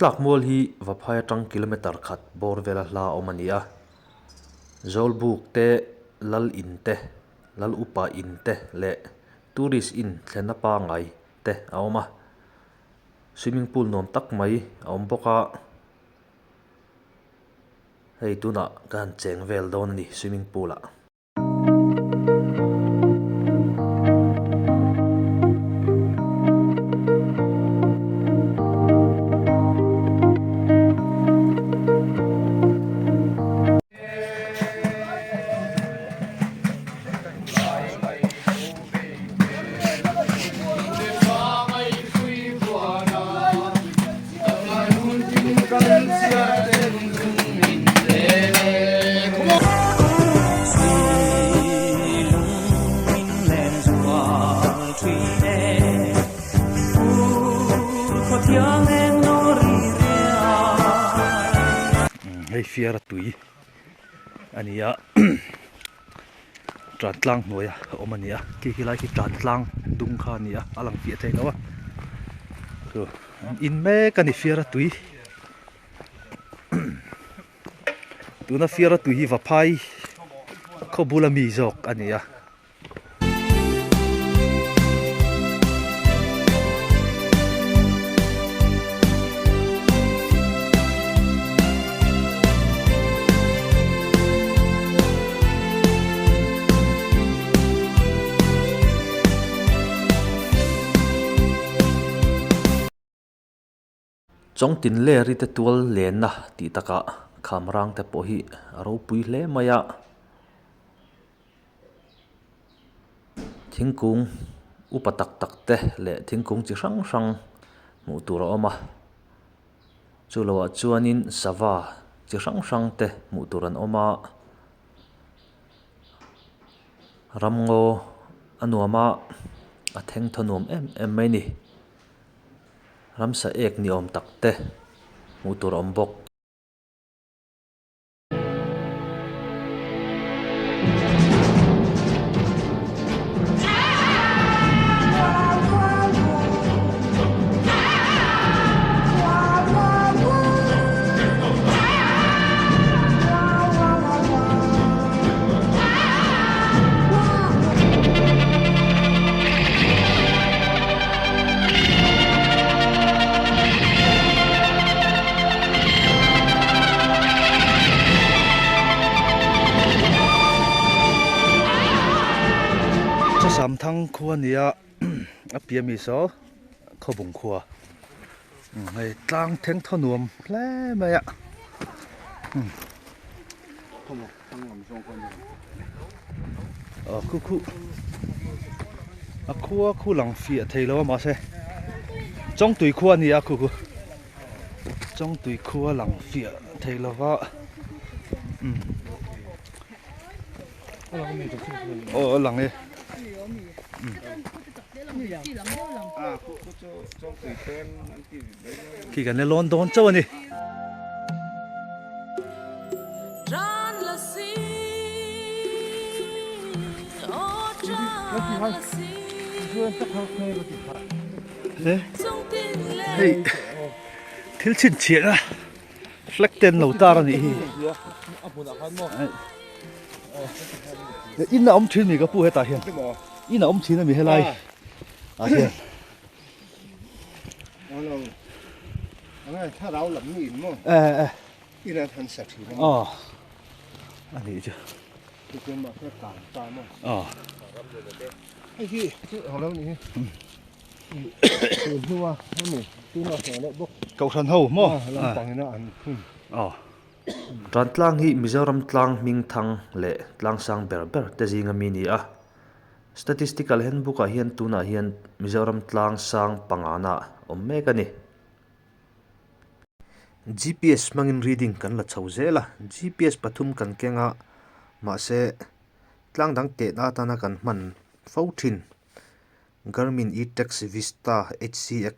Tlak mual hi Vaphai atang kilometre khat bawr vela hla awm a ni a, Zawlbuk te, Lal in te, Lal upa in te leh Tourist in thlenna pangngai te a awm a, swimming pool nuam tak mai a awm bawk a, hei tunah ka han cheng vel dawn a ni swimming pool ah. Hei fiara tui a ni a tan tlang hnuaia a awm a ni a khi khi lai khi tan tlang dung kha a ni a a lang fiah thei lo a chu an in mek a ni fiara tui tuna fiara tui hi vaphai khaw bula mi zawk a ni a. Chawngtin leri te tual lenna tih takah khamrang te pawh hi a ropui hle mai a, thingkung upa tak tak te leh thingkung chi hrang hrang hmuh tur a awm a, chu loah chuanin sava chi hrang hrang te hmuh tur an awm a, ramngaw a nuam a, a thengthaw nuam em em mai a ni. Ramsa ek ni awm tak te hmuh tur a awm bawk. Samthang khua nia a piah mi saw khawbung khua hei tlang thleng thaw nuam hle mai a. Aw khu khu a khua khu lang fiah thei lo a mahse Chawngtui khua a ni a khu khu Chawngtui khua lang fiah thei lo va umm aw a lang e Khi kan la lawn dawn chauh a ni. Hei thil chhinchhiah na flag ten lo tar a nih hi. In a awm thin mi ka pu hetah hian in a awm thin a mi helai ah hian. Kohhran ho maw? Tantlang hi Mizoram tlang hming thang leh tlang sang ber ber te zinga mi ni a. Statistical handbook ah hian tunah hian Mizoram tlang sang pangana awm mek a ni. GPS hmangin reading kan la chho zel a, GPS pathum kan keng a, mahse tlang dang tehna atana kan hman fo thin. Garmin eTrex Vista HCX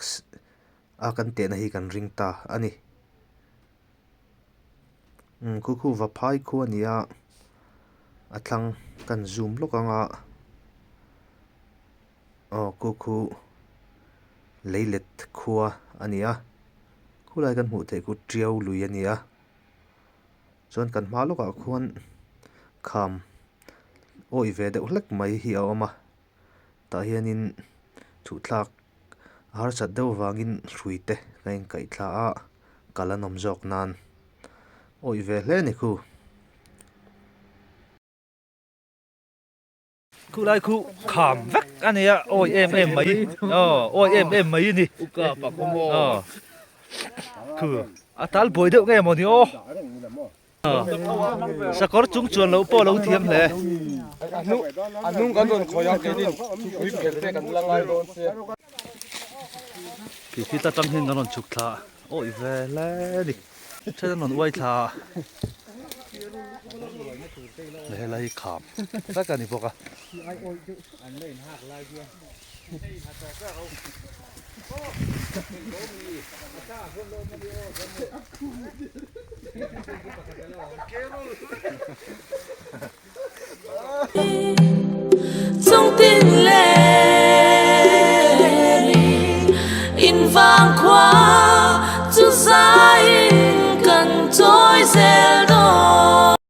a kan tehna hi kan ring ta a ni. Umm khu khu va phai khu a ni a a thlang kan zoom lawk ang a aw khu khu leilet khua a ni a Khulai kan hmuh theih khu tiau lui a ni a chuan kan hma lawkah khuan kham awih ve deuh hlek mai hi a awm a tah hianin chhuhthlak a harsat deuh vangin hrui te a inkaih thla a kal an awm zawk nan awih ve hle a ni khu. Khu lai khu kham vek a nia awi em em mai aw awi em em mai a ni aw khu a tal buai deuh nge maw ni aw sakawr chung chuan lo pawh lo thiam hle a hnung kan rawn khawi ang keinin ui phelh te kan la ngai dawn che khi khi ta tang hian kan rawn chhuk thla awi ve hle a ni then an rawn uai thla a. Helai hi kham vek a ni bawk a.